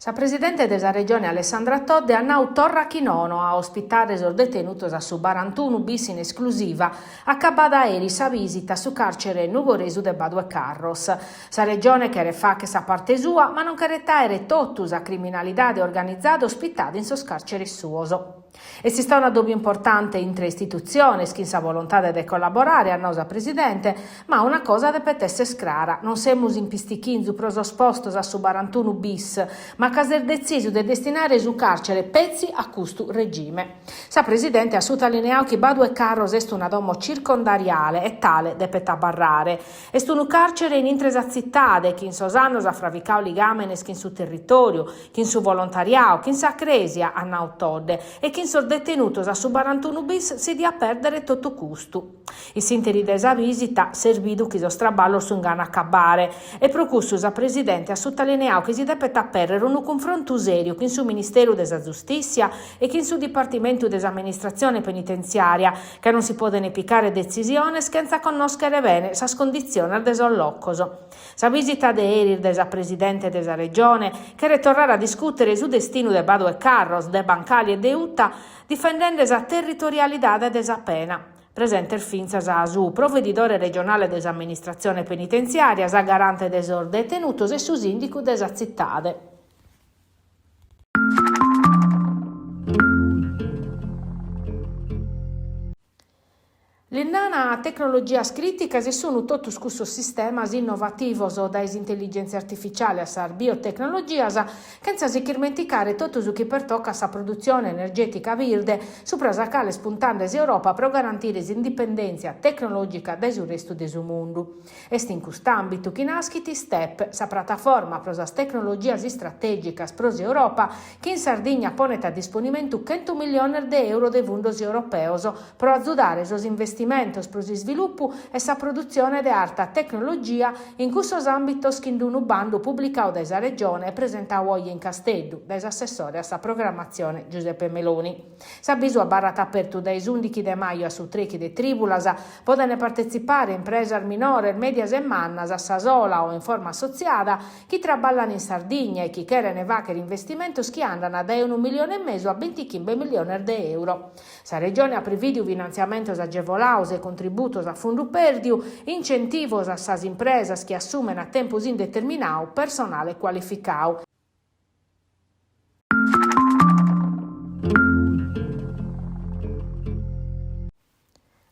Sa presidente de sa Regione Alessandra Todde at nau torra chi nono a ospitare sos detenutos a su barantunu bis in esclusiva, acabada eris sa bìsita a su càrcere nugoresu de Badu 'e Carros. Sa Regione cheret fàghere sa parte sua, ma non cheret àere totu sa criminalidade organizada ospitada in sos càrceres suos. Est istau un'addòbiu importante intre istitutziones chin sa volontade de collaborare, at nau sa Presidente, ma una cosa depet esser crara, non semus in pistichinzu pro sos postos a su barantunu bis, ma ca s'est detzisu de destinare su càrcere petzi a custu regime. Sa Presidente at sutalineau chi Badu 'e Carros est una domo circondariale e tale depet abarrare. Est unu càrcere in intre sa tzitade chi in sos annos at fravicau ligàmenes chin su territòriu, chin su volontariau, chin sa crèsia, at nau Todde, e chin sos detenutos a su barantunu bis si diat pèrdere totu custu. In s'ìnteri de sa bìsita s'est bidu chi sos traballos sunt gana a acabare e pro cussu sa Presidente at sutalineau chi si depet apèrrere unu cunfrontu sèriu chin su Ministeru de sa Zustìssia e chin su Dipartimentu de s'Amministratzione Penitentziària ca non si podent picare detzisiones chentza connòschere bene sas conditziones de sos locos. Sa bìsita de eris de sa presidente de sa Regione cheret torrare a discùtere su destinu de Badu 'e Carros, de Bancali e de Uta, difendende sa territorialidade de sa pena. Presentes fintzas su provedidore regionale de s'amministratzione penitentziària, sa garante de sos detenutos e su sìndicu de sa tzitade. Lis nana tecnologias crìticas e sunu totus cussos sistemas innovativos, dae s'intelligèntzia artificiale a sas biotecnologias, chentza si ch'irmenticare totu su chi pertocat sa produtzione energètica birde, supra sa cale est puntande s'Europa pro garantire s'indipendèntzia tecnològica dae su restu de su mundu. Est in cust'àmbitu chi naschit STEP, sa prataforma pro sas tecnologias istratègicas pro s'Europa, chi in Sardigna ponet a disponimentu chentu milliones de euro de fundos europeos pro azudare sos investimentos pro s'isvilupu e sa produtzione de arta tecnologia in cussos àmbitos chin unu bandu publicadu dae sa Regione e presentadu oje in Casteddu dae s'assessore a sa programmatzione Giuseppe Meloni. S'abisu abarrat apertu dae s'ùndichi de maju a su trèichi de trìbulas. Podent partetzipare impresas minores, mèdias e mannas, a sa sola o in forma assotziada, chi traballan in Sardigna e chi cherent fàghere investimentos chi andant dae unu millione e mesu a bintichimbe milliones de euro. Sa Regione at prevìdiu finantziamentos agevolados e contributos a fundu pèrdiu, incentivos a sas impresas chi assumen a tempus indeterminadu personale cualificadu.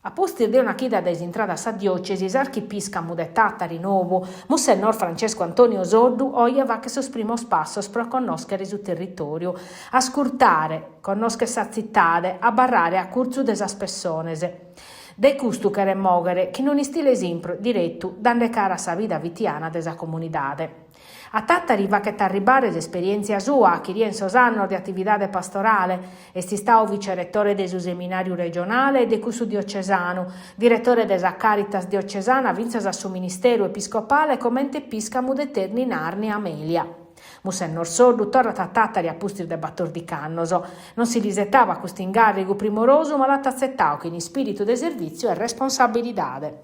A pustis de una chida dae s'intrada a sa diòcesi, s'archipìscamu de Tàtari nou, Mussennor Francesco Antonio Soddu, oje faghet sos primos passos pro connòschere su territòriu, ascurtare, connòschere sa tzitade, abarrare a curtzu de sas pessones. Dae custu cheret mòghere, chin un'istile simpre, diretu, dande cara a sa vida fitiana de sa comunidade. A Tàtari faghet arribbare s'esperièntzia sua achiria in sos annos de atividade pastorale. Est istadu viceretore de su Seminàriu regionale e de cussu diocesanu, diretore de sa Caritas diocesana fintzas a su Ministeru episcopale comente pìscamu de Terni Narni Amelia. Mussennor Soddu torrat a Tàtari a pustis de batòrdichi annos. Non si l'isetabat custu ingàrrigu primorosu ma l'at atzetadu chin ispìritu de servìtziu e responsabilidade.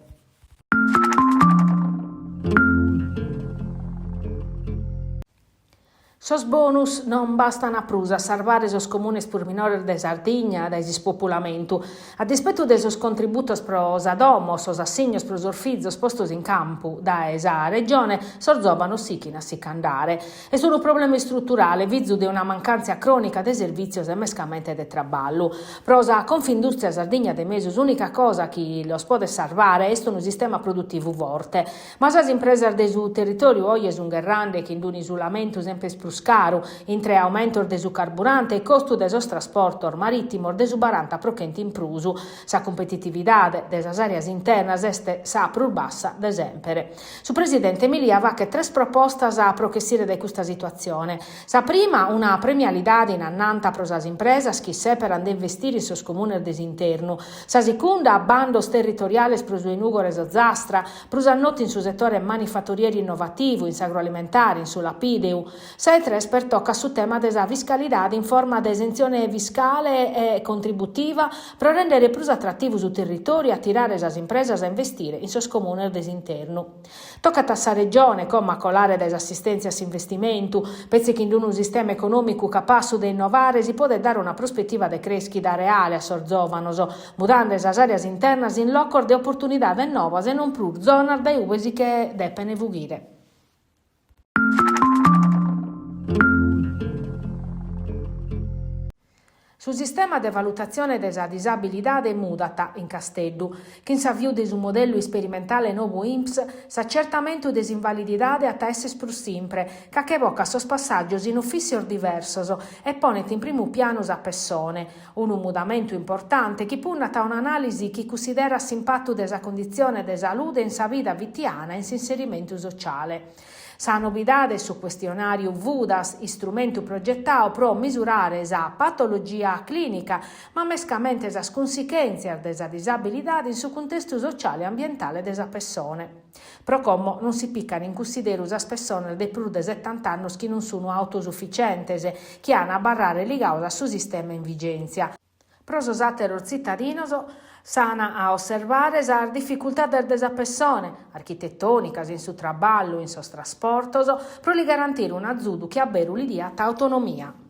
Sos bonus non bastan prus a sarvare sos comunes prus minores de Sardigna dae s'ispopulamentu. A dispetu de sos contributos pro sa domo, sos assignos pro sos fizos postos in campu dae sa Regione, sos zòvanos sichin a si ch'andare. Est unu problema istruturale, fizu de una mancàntzia crònica de servìtzios e mescamente de traballu. Pro sa Confindustria Sardigna de Mesu s'ùnica cosa chi los podet sarvare est unu sistema produtivu forte. Ma sas impresas de su territòriu oje sunt gherrande chin unu isulamentu semper prus caru, intre aumentos de su carburante e costu de sos trasportos marìtimos de su baranta pro chentu in prus. Sa cumpetitividade de sas àreas internas est sa prus bassa de semper. Su presidente Milia faghet tres propostas pro ch'essire dae custa situatzione. Sa prima, una premialidade in annanta pro sas impresas chi sèperan de investire in sos comunes de s'internu. Sa sicunda, bandos territoriales pro su 'e Nùgoro e s'Ozastra, prus a notu in su setore manifaturieri innovativu, in s'agroalimentare, in su lapìdeu. tres pertocat su tema de sa fiscalidade in forma de esentzione fiscale e contributiva pro rèndere prus atrativu su territòriu e atirare sas impresas a investire in sos comunes de s'internu. Tocat a sa Regione como a colare dae s'assistèntzia a s'investimentu, petzi chin unu sistema econòmicu capassu de innovare si podet dare una prospetiva de crèschida reale a sos zòvanos, mudande sas àreas internas in locos de oportunidades novas e non prus zonas dae ue si che depent fughire. Su sistema de valutatzione de sa disabilidade mudat in Casteddu. Chin s'aviu de su modellu isperimentale nobu INPS, s'acertamentu de s'invalididade at a esser prus simpre, ca che bocat sos passàgios in ufìssios diversos e ponet in primu pianu sa pessone, Unu mudamentu importante chi punnat a un'anàlisi chi cussiderat s'impatu de sa cunditzione de salude in sa vida fitiana e in s'inserimentu sociale. Sa novidade est su cuestionàriu VUDAS, istrumentu progetadu pro misurare sa patologia clìnica, ma mescamente sas cunsichèntzias de sa disabilidade in su cuntestu sociale e ambientale de sa pessone. Pro como non si pican in cussideru sas pessones de prus de setant'annos chi non sunu autosuficientes, chi an a abarrare ligados a su sistema in vigèntzia. Pro sos àteros tzitadinos s'an a osservare sas dificultades de sa pessone, architetònicas, in su traballu, in sos trasportos, pro li garantire un'azudu chi a beru li diat autonomia.